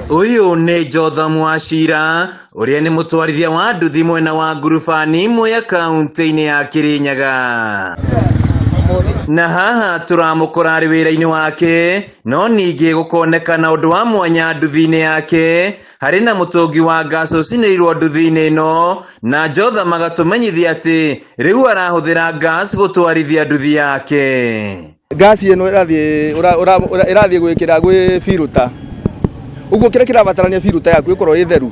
Ũyũ nĩ Jotham Wachira ũrĩa nĩ mũtwarithia wa nduthi mwena wa Ngurubani Mwea kaunti-inĩ ya Kirinyaga. Na haha tũramũkora arĩ wĩra-inĩ wake no ningĩ gũkonekana ũndũ wa mwanya nduthi-inĩ yake harĩ na mũtũngi wa gas ũcinĩirwo nduthi-inĩ ĩno na Jotham agatũmenyithia atĩ rĩu arahũthĩra gas gũtwarithia nduthi yake. Ngasi ĩno ĩrathiĩ ĩrathiĩ gwĩkĩra gwĩ biruta ũguo kĩrĩa kĩrabatarania biruta yaku ĩkorwo ĩ theru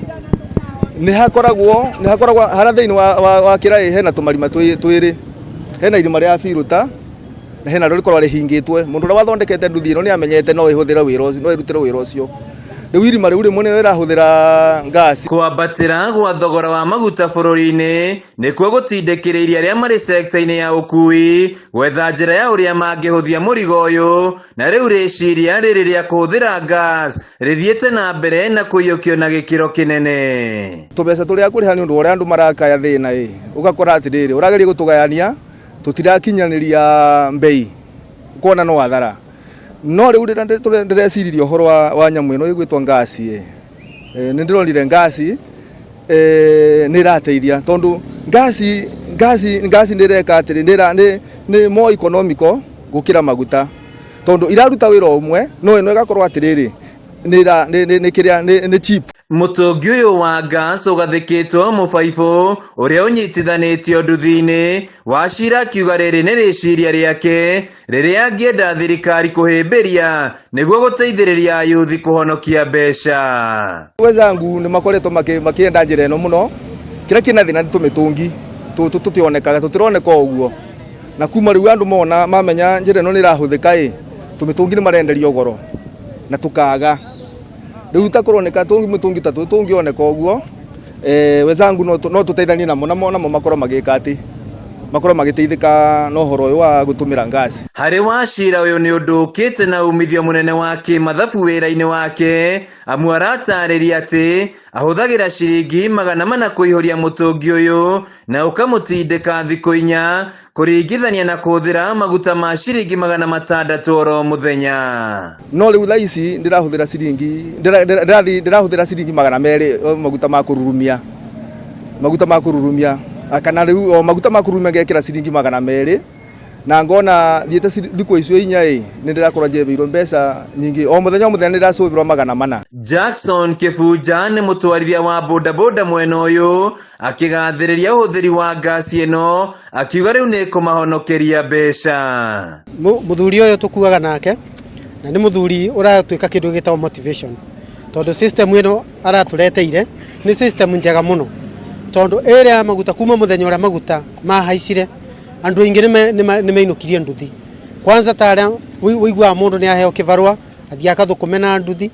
nĩ hakoragwo nĩ hakoragwo harĩa thĩinĩ wa, wa, wa kĩraĩ hena tũmarima twĩrĩ hena irima rĩa biruta na hena rĩrĩa rĩkoragwo rĩhingĩtwo mũndũ ũrĩa wathondekete nduthi ĩno nĩ amenyete no ĩhũthĩre wĩra ũcio no ĩrutĩre wĩra ũcio rĩu irima rĩu rĩmwe nĩrĩo rĩrahũthĩra ngasi. Kwambatĩra gwa thogora wa maguta bũrũri-inĩ nĩkuo gũtindĩkĩrĩirie arĩa marĩ sekta-inĩ ya ũkuui gwetha njĩra ya ũrĩa mangĩhũthia mũrigo ũyũ na rĩu rĩciria rĩrĩ rĩa kũhũthĩra gas rĩthiĩte na mbere na kũiyũkio na gĩkĩro kĩnene. Tũbeca tũrĩa kũrĩha nĩ ũndũ wa ũrĩa andũ marakaya thĩna ĩ, ũgakora atĩrĩrĩ, ũrageria gũtũgayania tũtirakinyanĩria mbei, ũkona no hathara. No rĩu rĩrĩa ndĩreciririe ũhoro wa nyamũ ĩno ĩgwĩtwo ngasi ĩ, nĩ ndĩronire ngasi nĩ ĩrateithia tondũ ngasi ngasi ngasi nĩ ĩreka atĩrĩ, nĩ nĩ more economical gũkĩra maguta tondũ iraruta wĩra o ũmwe no ĩno ĩgakorwo atĩrĩrĩ nĩ nĩ kĩrĩa nĩ cheap. Mũtũngi ũyũ wa gas ũgathĩkĩtwo mũbaibũ ũrĩa ũnyitithanĩtio nduthi-inĩ, Wachira akiuga rĩrĩ nĩ rĩciria rĩake rĩrĩa angĩenda thirikari kũhĩmbĩria nĩguo gũteithĩrĩria ayuthi kũhonokia mbeca. Wenzangu nĩ makoretwo makĩenda njĩra ĩno mũno, kĩrĩa kĩna thĩna nĩ tũmĩtũngi tũtũ tũtionekaga, tũtironeka o ũguo, na kuma rĩu andũ mona mamenya njĩra ĩno nĩ ĩrahũthĩka ĩ, tũmĩtũngi nĩ marenderio goro na tũkaga. Rĩu ta kũroneka mĩtũngi ta tũtũ tũngĩoneka ũguo, wenzangu no tũteithanie namo namo makorwo magĩka atĩ, makorwo magĩteithĩka na ũhoro ũyũ wa gũtũmĩra ngasi. Harĩ Wachira ũyũ nĩ ũndũ ũkĩte na umithio mũnene wa kĩmathabu wĩra-inĩ wake amu aratarĩria atĩ ahũthagĩra ciringi 400 kũihũria mũtũngi ũyũ na ũkamũtindĩka thikũ inya kũringithania na kũhũthĩra maguta ma ciringi 600 oro mũthenya. No rĩu thaa ici ndĩrahũthĩra ciringi ndĩrahũthĩra ciringi 200 maguta ma kũrurumia maguta ma kũrurumia kana rĩu o maguta ma kũrurumia ngekĩra ciringi 200 na ngona thiĩte thikũ icio inya ĩ nĩ ndĩrakorwo njĩrĩirwo mbeca nyingĩ o mũthenya o mũthenya nĩ ndĩracũbĩrwo 400. Jackson Kĩbunja nĩ mũtwarithia wa bodaboda mwena ũyũ akĩgathĩrĩria ũhũthĩri wa ngasi ĩno akiuga rĩu nĩ ĩkũmahonokeria mbeca. Mũthuri ũyũ tũkuaga nake na nĩ mũthuri ũratuĩka kĩndũ gĩtagwo motivation tondũ system ĩno aratũreteire nĩ system njega mũno tondũ ĩrĩa ya maguta kuma mũthenya ũrĩa maguta mahaicire andũ aingĩ nĩ mainũkirie nduthi kwanza ta arĩa ũiguaga mũndũ nĩ aheo kĩbarũa athiĩ akathũkũme na nduthi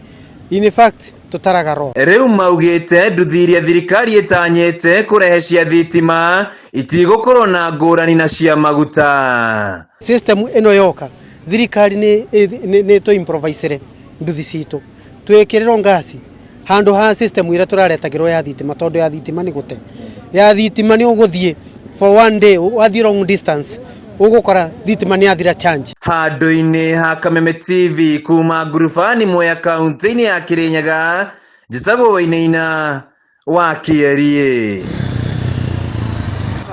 in fact tũtaraga roho. Rĩu maugĩte nduthi iria thirikari ĩtanyĩte kũrehe cia thitima itigũkorwo na ngũrani na cia maguta. System ĩno yoka thirikari nĩ tũ improvisere nduthi citũ twĩkĩrĩrwo ngasi handũ ha system ĩrĩa tũraretagĩrwo ya thitima tondũ ya thitima nĩ gũte ya thitima nĩ ũgũthiĩ for one day wathiĩ long distance ũgũkora thitima nĩ yathira charge. Handũ-inĩ ha Kameme TV kuma Ngurubani Mwea kaunti-inĩ ya Kirinyaga, njĩtagwo Wainaina wa Kĩeriĩ.